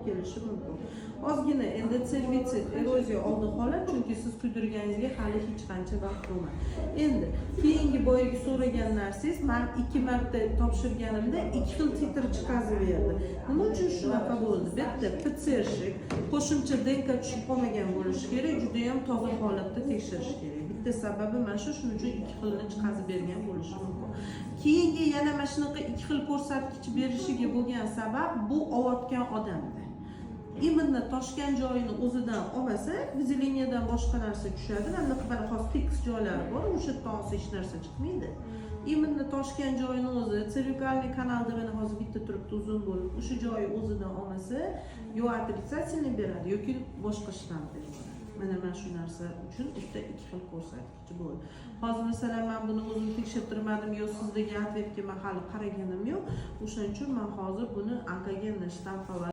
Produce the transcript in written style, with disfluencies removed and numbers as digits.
olib kelishi mumkin. Ozgina endoservitsit, eroziya oldi holat, chunki siz kuydirganingizga hali hech qancha vaqt bo'lmadi. Endi keyingi boyagi so'ragan narsangiz: man ikki marta topshirganimda ikki xil titr chiqazib berdi, nima uchun shunaqa bo'ldi? Bu yerda ПЦРщик qo'shimcha ДНК tushib qolmagan bo'lishi kerak, judayam toza holatda tekshirish kerak. Bitta sababi mana shu, shuning uchun ikki xilini chiqazib bergan bo'lishi mumkin. Keyingi yana mana shunaqa ikki xil ko'rsatkich berishiga bo'lgan sabab, bu olayotgan odamda именно toshgan joyini o'zidan olmasa, выделения dan boshqa narsa tushadi. Mana bunaqa, mana hozir tekis joylari bor, o'sha yerdan olsa, hech narsa chiqmaydi. Именно toshgan joyini o'zi, цервикальный kanalda mana hozir bitta turibdi uzun bo'lib, o'sha joyi o'zidan olmasa, yo отрицательный beradi yoki boshqa shtamm beradi. Mana shu narsa uchun bitta ikki xil ko'rsatkichi bo'ldi. Hozir, masalan, man buni o'zim tekshirtirmadim, yo sizdagi ответ ga man hali qaraganim yo'q, o'shaning uchun man hozir buni онкогенный shtamm.